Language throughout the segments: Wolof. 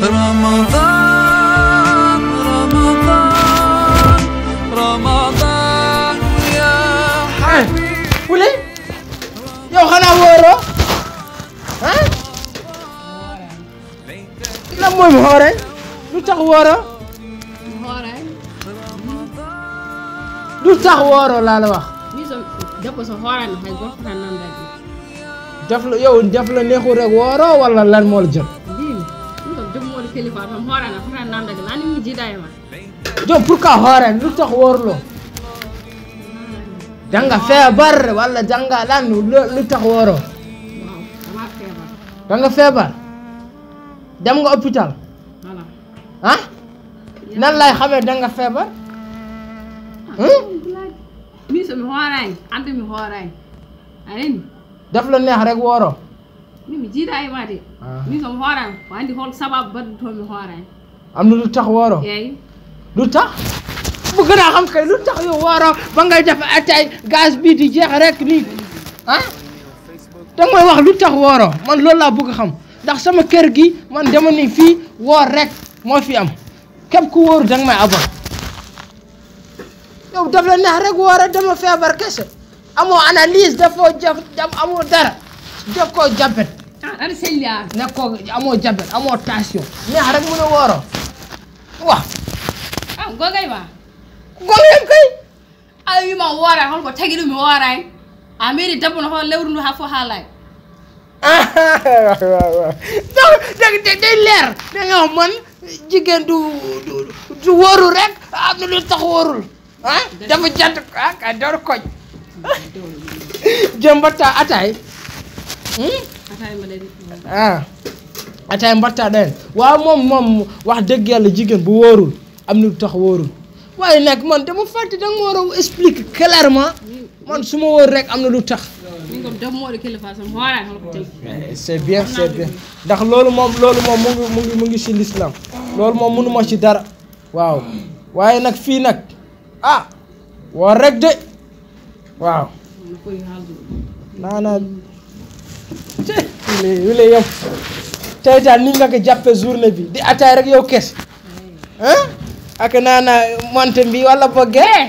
رمضان رمضان رمضان يا حبيبي Wuli yow xanaa wóoroo ah lan mooy mu xooree lu tax wóoroo lu tax wóoroo laa la wax def la yow def la neexul rek wóoroo wala lan moo la jot jom pourquoi xooree lu tax wóorloo danga feebar wala danga lan lu tax wóoroo danga feebar dem nga hôpital ah nan lay xamee danga feebar def la neex rek wóoroo am na lu tax wóoroo lu tax bëgg naa xam kay lu tax yow wóoroo ba ngay def atay gaz bi di jeex rek nii ah danga may wax lu tax wóoroo man loolu laa bëgg xam ndax sama kër gi man dama ni fii woor rek moo fi am képp ku wóoru danga may abon yow daf la neex rek wóoroo dama feebar kese amoo analyse dafoo amoo dara def koo jabet ne ko amoo jabet amoo tension neex rek mu ne wóoroo waaw gongem kay a wima woora holko tagi ɗum mi wooray a meeɗi debbo no ho lewru ndu ha fof haalay donc day leer da nga wax man jigéen du wóoru rek am na lu tax wóorul ah dafa jant ah kay door koñ jëm mbatta atay atay mbatta den waaw moom wax dëgg yàlla jigéen bu wóorul am na lu tax wóorul waaye nag man dama fàtte da nga war a expliquer clairement man su ma wóor rek am na lu tax c'est bien ndax loolu moom mu ngi ci l'islam loolu moom mënuma ci dara waaw waaye nag fii nag ah woor rek de waaw naana wile yow tey daal ni nga ko jàppe journée bi di ataay rek yow kes ah ak naana monte bi wala bëggee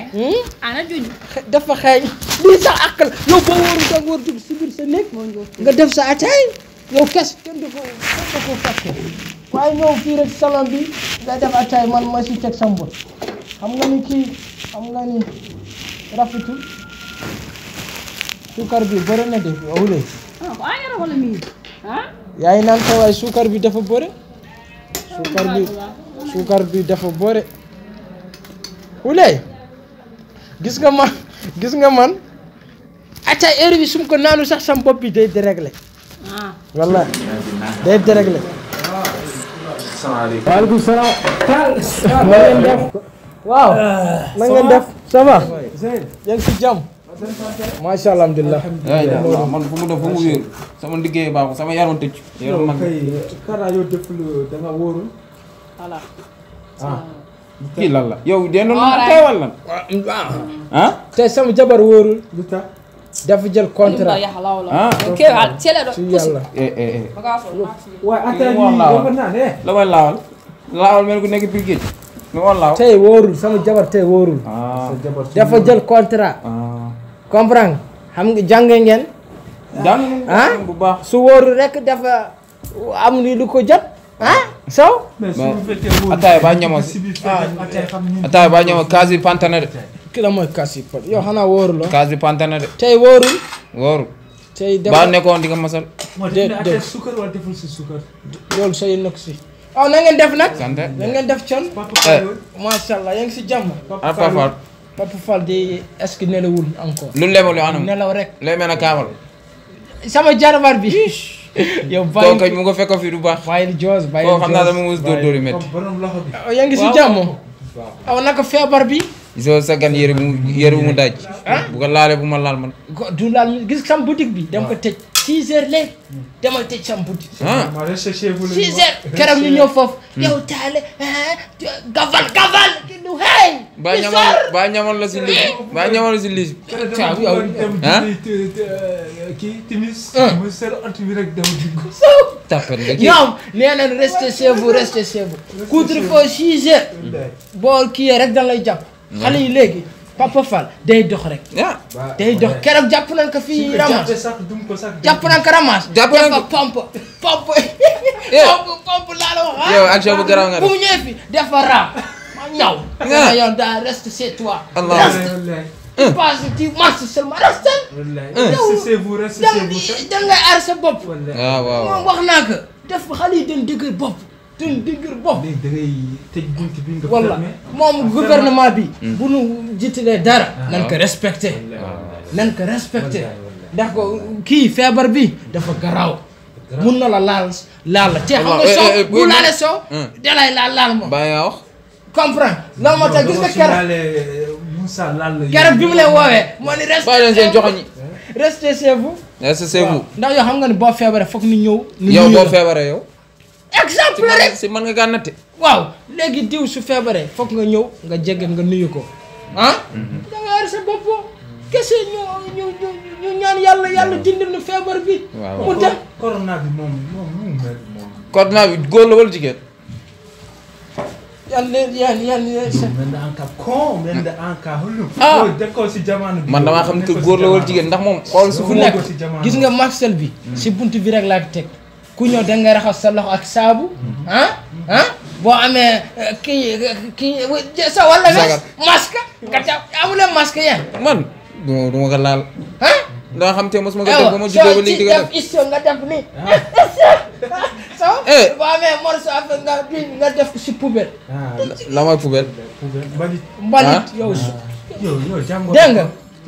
ana juñ dafa xeeñ lii sax ak la yow boo wóoru danga war dugg si biir sa néeg nga def sa ataay yow kes kenn du ko fekk waaye ñëw fii rek salon bi nga def ataay man ma si teg sa mbot xam nga ni kii xam nga ni rafetul suukar bi bëri na def wawule yaa ngi naan ko waaye suukar bi dafa bëri suukar bi dafa bëri wule gis nga man ataay heure bi sum ko naanu sax sam bopp bi day déréglé wallahi day déréglé waaleykum salaam waaw na ngeen def ça va yaa ngi si jàmm macha allah alhamdulilah man fu mu def fu mu wéeru sama liggéey baaxul sama yaram tëj yaram mag kara yow def da nga wóorul voilà kii lan la yow dee noonu tey wala ah te sama jabar wóorul lu tax dafa jël contrat ke cele do yàlla waaye atay la way laawal mel ku nekk biir géej mi woon laaw tey wóorul sama jabar tey wóorul dafa jël contrat comprendre xam nga jànge ngeen jàng bu baax su wóorul rek dafa am ni lu ko jot saw ataay ba ñamo ataay ba ñamo kasi pantana de ki la mooy kasi pat yow xanaa wóorul la kasi pantana de tey wóorul tey ba nekkoon di nga masal de suukar wala deful si suukar loolu say nok si na ngeen def nag na ngeen def con macha allah yaa ngi si jàmm Papa Fall di est-ce que nelawul encore lu lebal yo anam nelaw rek lay mel na kaamal sama jarbar bi yow bàyyi ko mu ko fekk fi du baax bàyyi joos bàyyi ko xam naa dama mus dóor métti yaa ngi si jàmm naka feebar bi gisoo sa gan yére bu mu daj bu ko laalee bu ma laal man du laal gis sam boutique bi dem ko tëj 6 heures léegi demal tëj sam buddi. ma recherché vous 6 heures keroog ñu ñëw foofu. yow taale gaval ki du hey. ba ñamoon la si lii caa yow kii timis mu seetlu ant bi rek dem dugg. tapet nga kii ñoom nee nañ restez chez vous. couvre-feu 6 heures. boo kii rek dañ lay jàpp. xale yi léegi Papa Fall day dox rek. day dox keroog jàpp nañ ko fii ramas. jàpp nañ ko ramas. jàpp nañ ko pompe laa la wax. yow action bu garaaw nga def bu mu ñëwee fii dafa raam ñaw. nga yow daa reste chez toi. tu passes tu marches seulement reste. da ngay aar sa bopp. waaw moom wax naa ko def xale yi dañ dëgër bopp. da ngay tëj bunt bi nga walla moom gouvernement bi. bu nu jiitalee dara. nan ko respecté. ndax ko kii feebar bi dafa garaaw. mun na la laal la te xam nga soo bu laalee soo. dalay laal moom. bàyyi nga wax. comprendre loolu moo tax gis nga keroog bi mu lay woowee. moo ni bàyyi leen seen joxoñ yi. restez chez vous. ndax yow xam nga ni boo feebaree foog ni ñëw. yow boo feebaree yow. exemple rek si mën nga gànnate. waaw léegi diw su feebaree foog nga ñëw nga jege nga nuyu ko da nga aar sa bopp kese ñu ñaan yàlla dindil nu feebar bi. mu dem corona bi moom corona bi góor la wala jigéen. man damaa xam ne que góor la wala jigéen ndax moom xool su fu nekk. gis nga Marcel bi si buntu bi rek laa teg. ku ñëw da nga raxas sa loxo ak saabu boo amee kii sa wala masque nga def amuleen masque yéen man du ma ko laal danga xam te mos ma ko def ba ma juddoo ba léegi di ko def isto nga def nii so boo amee morceau affaire nga def ko si poubelle la mooy poubelle mbalit yow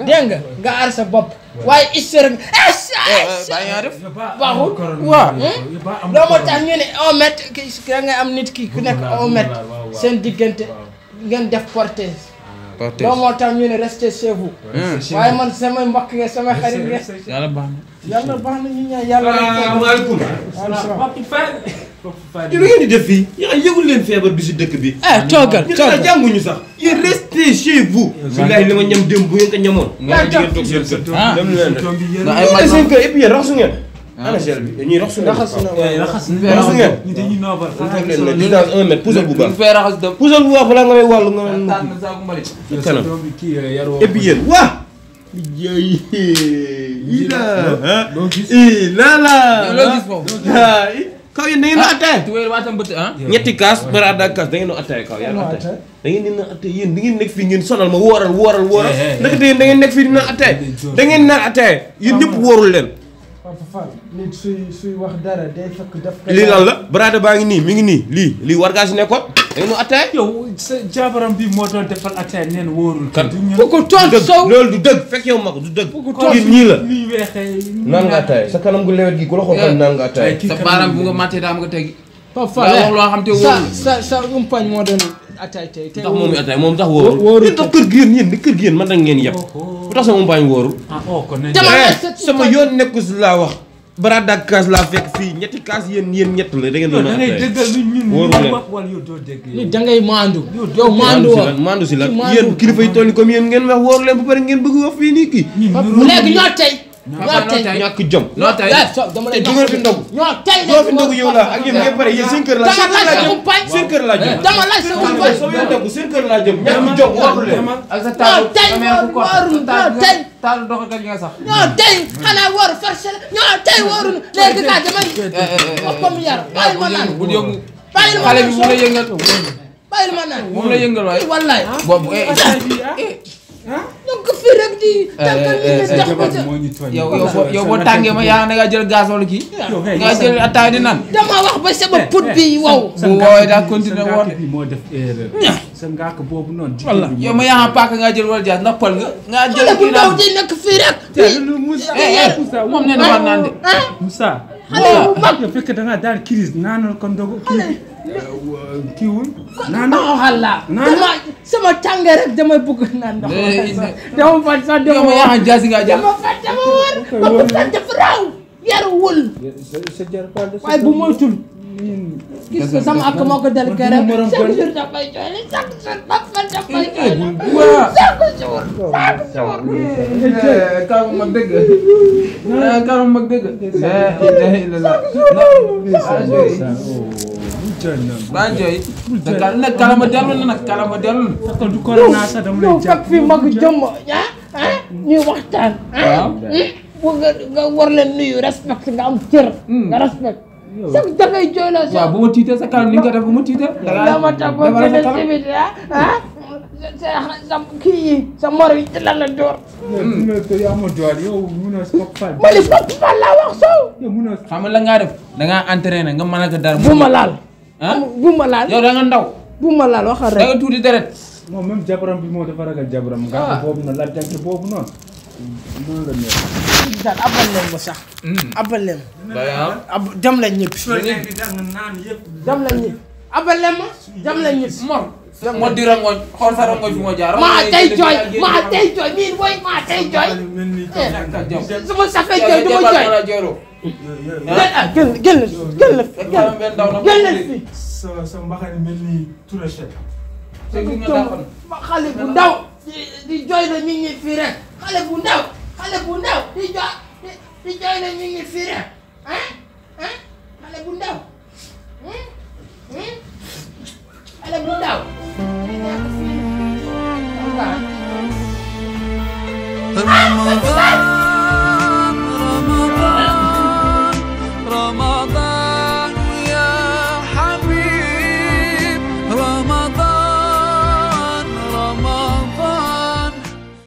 dégg nga aar sa bopp waaye histoire bi bàyyi nga def baaxul waaw loo moo tax ñu ne 1 mètre da ngay am nit ki ku nekk 1 mètre seen diggante ngeen def portée loo moo tax ñu ne restez chez vous waaye man samay mbokk ngeen samay xarit ngeen yàlla baax na ñu ñaan yàlla asalaamaaleykum lu ngeen di def fii yéen yëgul leen feebar bi si dëkk bi toogal ñu jànguñu sax yéen restez chez vous billahi li ma ñam démb bu ngeen ko ñamoon ngeen toog seen kër dem leen de seen kër et puis yéen raxasu ngeen ana gel bi dañuy raxasu ngeen ñu dañuy noobal toog leen na distance 1 mètre puusal bu baax puusal bu baax balaa nga may wàllu nga kanam et puis yéen waa kaw yéen da ngeen a attaaya ñetti kaas barada kaas da ngeen a attaaya kaw yàlla attaaya da ngeen dina attaaya yéen da ngeen nekk fii ngeen sonal ma wooral naka te yéen da ngeen nekk fii dina attaaya da ngeen naan attaaya yéen ñëpp wóorul leen Papa Fall nit suy wax dara day fekk def lii lan la barada baa ngi nii mi ngi nii lii war ngaa si nekkoon da ngeen a attaaya yow sa jabaram bi moo doon defal attaaya neen wóorul kan bu ko toog sow loolu du dëgg fekk yow ma ko du dëgg yéen ñii la naan nga attaaya sa kanam gu lewet gi ku la xool kan naan nga attaaya sa baaraam bu nga màttee daa am nga tegi Papa Fall wax loo xam te wóorul sa umpañ moo doon attaaya tey tax moom mi attaaya moom tax wóorul yéen tax kër gi yéen ni kër gi yéen man da ngeen yeb bu tax sama umpañ wóorul sama yoon nekku si laa wax barada kaas laa fekk fii ñetti kaas yéen ñett la da ngeen doon da ngay dëggal ñun wala yow doo dégg ni da ngay maandu yow maandu si la yéen kilifa yi toll ni comme yéen ngeen wax wóoru leen ba pare ngeen bëgg wax fii nii kii léegi ñoo tey ñàkk jom noo tey dama lay du ngeen fi ndogu ñoo tey doo fi ndogu yow la ak yéen ngeen pare yéen seen kër laa seen kër laa jëm dama laaj sa umpañ soo leen ndogu seen kër laa jëm ñàkk jom wóoru leen ak sa taal tey taal doxakat yi nga sax ñoo tey xanaa wóoru forcé la ñoo tey wóoru léegi kaa damay boppam yar bàyyi ma naan bu yëngu bàyyi ma xale bi mu la yëngal bàyyi ma naan moom la yëngal waaye wallaay boobu donc fii rek di tànkal ni yow boo tàngee ma yaa nga jël gaz wala kii nga jël attaay di naan dama wax ba sama put bi wow bu woowee daa continuer woote moo def erreur sa ngaak boobu noonu yow ma yaa paaka nga jël wala jaas ndax pël nga jël bu ndaw di nekk fii rek moom nee na war naan de Moussa xale bu mag yow fekk da nga daal crise naanal ko ndogu kiiwul ndox xalla dama sama tànge rek damay bëgg naan ndox dama fat sax yow ma yaa jaasi nga jël dama fat dama war ba bu fat dafa raw yaruwul sa jar pas de waaye bu moytul gis nga sama ak moo ko dal këram chaque jour dafay jooy chaque jour dafay jooy chaque jour kaw mag dëgg kaw mag dëgg ba jooy nag kalama dellu na nag kalama dellu kon du corona sax dama lay fekk fii mag jëmm ñuy waxtaan bu nga war leen nuyu respect nga am cër nga respect sax dangay jooy la waaw bu ma tiitee sa kanam ni nga def bu ma tiitee dama tax ba gën a simit sa kii yi sa mor yi ci lan la door yaa ma dool yow mun a Papa Fall ma li Papa Fall laa wax soow yow mun a xam nga la ngaa def dangaa entraîné nga mën a ko dara bu ma laal bu ma laal yow da nga ndaw bu ma laal waxal da rek nga tuuti deret moom même jabaram bi moo dafa ragal jabaram nga boobu noonu la teg boobu noonu noonu la nekk daal abal leen ma sax abal leen dem leen ñëpp dem leen ñëpp abal leen ma dem leen ñëpp moo di rangoñ xool sa rangoñ fi ma jaar maa tey jooy miin booy maa tey jooy su ma safee jooy du ma jooy gën la fi sa mbaxane mel ni turachet xale bu ndaw di jooy la nit ñi fii rek xale bu ndaw di jooy la nit ñi fii rek